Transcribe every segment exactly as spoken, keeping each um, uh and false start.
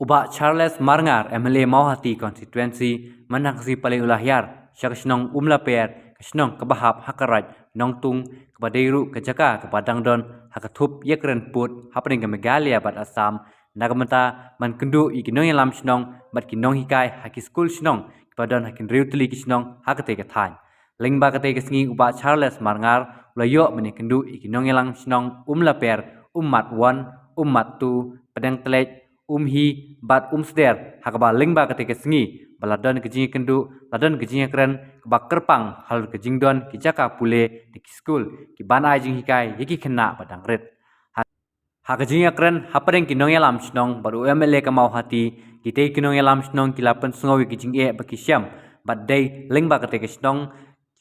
U Bah Charles Marngar, M L A Mawhati Constituency, mynta ka sngi Palei u la hiar sha ka shnong Umlaper, ka shnong kaba hap ha ka raid Nongtung, kaba dei ruh ka jaka kaba dang don ha ka thup ïakren pud hapdeng ka Meghalaya bad Assam, na ka bynta ban kynduh ïa ki nongïalam shnong bad ki nonghikai ha ki skul shnong kiba don ha ki hynriew tylli ki shnong ha katei ka thaiñ. Lyngba katei ka sngi u Bah Charles Marngar u la ïoh ban ïakynduh ïa ki nongïalam shnong Umlaper, Ummat One, Ummat Two, Pdeng Tlej, Umhi bad Umsder, ha kaba lyngba katei ka sngi ba la don ka jingïakynduh, la don ka jingïakren kaba kyrpang halor ka jingdon ki jaka pule da ki skul kiban ai jinghikai ïa ki khynnah ba dang rit. Ha, ha ka jingïakren hapdeng ki nongïalam shnong bad u M L A ka Mawhati, kitei ki nongïalam shnong ki la pynsngew ïa ki jingeh ba ki shem, bad dei lyngba katei ka shnong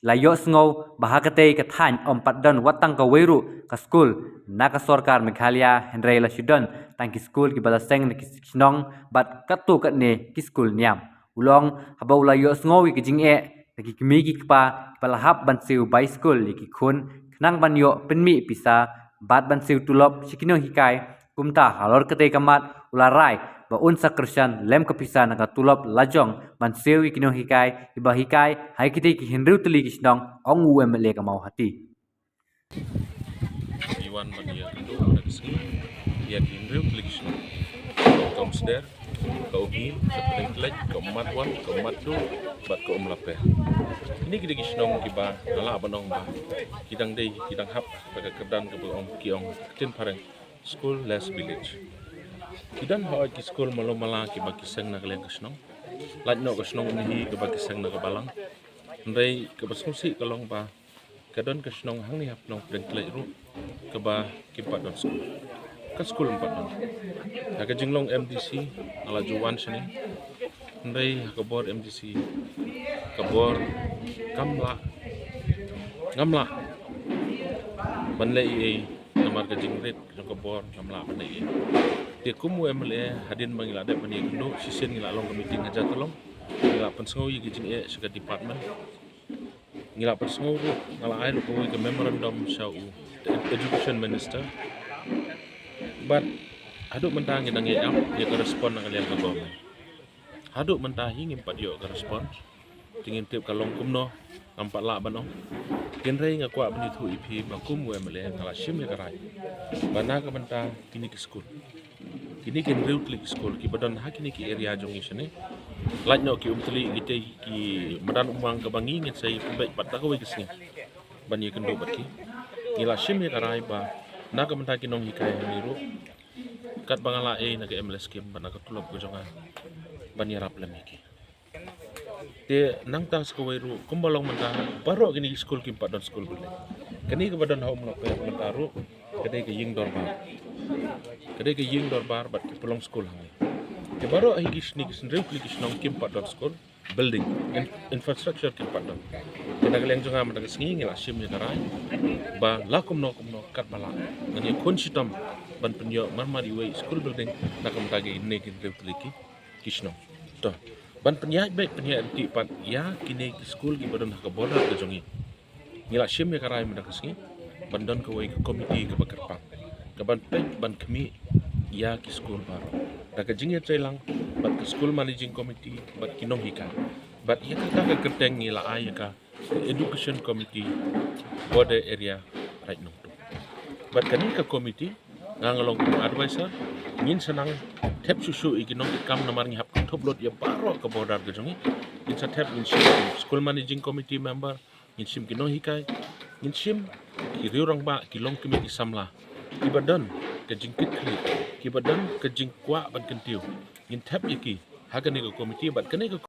la ïohsngew ba ha katei ka thaiñ ym pat don wat tang kawei ruh ka skul na ka sorkar Meghalaya, hynrei la shu don tang ki skul kiba la seng na ki shnong bad katto katne ki skul niam. U la ong haba u la ïohsngew ïa ki jingeh na ki kmie ki kpa kiba la hap ban siew bai skul ïa ki khun khnang ban ïoh pynmih pisa bad ban siew tulop sha ki nonghikai, kumta halor katei ka mat u la rai ba un sa kyrshan lem ka pisa na ka tulop lajong ban siew ïa ki nonghikai kiba hikai ha kitei ki hynriew tylli ki shnong, ong u M L A ka Mawhati. Ngi wan ban ïakynduh mynta ka sngi ïa ki hynriew tylli ki shnong, ka Umsder, ka Umhi, ka Pdeng Tlej, ka Ummat One, ka Ummat Two bad ka Umlaper. Kine ki dei ki shnong kiba nga lah ban ong ba ki dang dei, ki dang hap ha ka kyrdan kaba ong, ki ong ktien phareng, school less village. Ki don hooid ki skul malu mala kiba ki seng na ka liang ka shnong. Lait noh ka shnong Umhi kaba ki seng na ka balang. Hynrei kaba sngewsih ka long ba ka don ka shnong hangne ha Pdeng Tlej ruh kaba kim pat don skul. Ka skul ym pat don. Ha ka jinglong M D C nga la ju wan shane. Hynrei ha ka bor M D C, ka bor kam lah, ngam lah ban leh ei ei namar ka jingrit jong ka bor, ngam lah ban leh ei ei. Te kum u M L A, hadien ba ngi la dep ban ïakynduh, shisien ngi la long ka meeting ha Jatalong, ngi la pynsngew ïa ki jingeh sha ka department. Ngi la pynsngew ruh, nga la ai ruh kawei ka memorandum sha u Education Minister. Bad haduh mynta ngi dang ïa ap ïa ka respond na ka liang ka government. Haduh mynta hi ngim pat ïoh ka respond. Te ngim tip ka long kumno, ngam pat lah ban ong. Hynrei nga kwah ban ïathuh ïa phi ba kum u M L A nga la shim ïa ka rai ba na ka bynta kine ki skul, kine ki hynriew tylli ki skul kiba don ha kine ki area jong ngi shane, lait noh ki Umtylli, kitei ki Madan Umwang kaba ngi ngin sa ïa pynbeit pat da kawei ka sngi ban ïakynduh bad ki. Ngi la shim ïa ka rai ba na ka bynta ki nonghikai hangne ruh, katba nga la ai na ka M L A scheme bad na ka tulop ka jong nga ban ïarap lem ïa ki. Te nangta sa kawei ruh, kumba long mynta, baroh kine ki skul kim pat don skul building. Kane kaba don ha Umlaper mynta ruh ka dei ka ïing dorbar. Ka dei ka ïing dorbar bad ki pynlong skul hangne. Te baroh hi ki shni, ki hynriew tylli ki shnong kim pat don skul building, in-, infrastructure kim pat don. Te na ka liang jong nga mynta ka sngi ngi la shim ïa ka rai ba la kumno kumno katba lah ngan ïakhun shitom ban pynïoh marmar iwei skul building na ka bynta kine ki hynriew tylli ki ki shnong. To, ban pynïaid beit pynïaid ryntih pat ïa kine ki skul kiba don ha ka border ka jong ngi, ngi la shim ïa ka rai mynta ka sngi ban don kawei ka komiti kaba kyrpang kaban peit ban khmih ïa ki skul baroh da ka jingïatreilang bad ka school managing committee bad ki nonghikai. Bad ïa kata ka kyrteng ngi la ai ïa ka Education Committee Border Area Raid Nongtung. Bad kane ka committee, nga nga long kum advisor, ngin sa nang thep shuh shuh ïa ki nongkitkam namar ngi hap kynthup lut ïa baroh ka border ka jong ngi. Ngin sa thep, ngin shim school managing committee member, ngin shim ki nonghikai, ngin shim ki riew rangbah, ki longkmie, ki samla kiba don ka jingkitkhlieh, kiba don ka jingkwah ban kyntiew. Ngin thep ïa ki ha kane ka committee, bad kane ka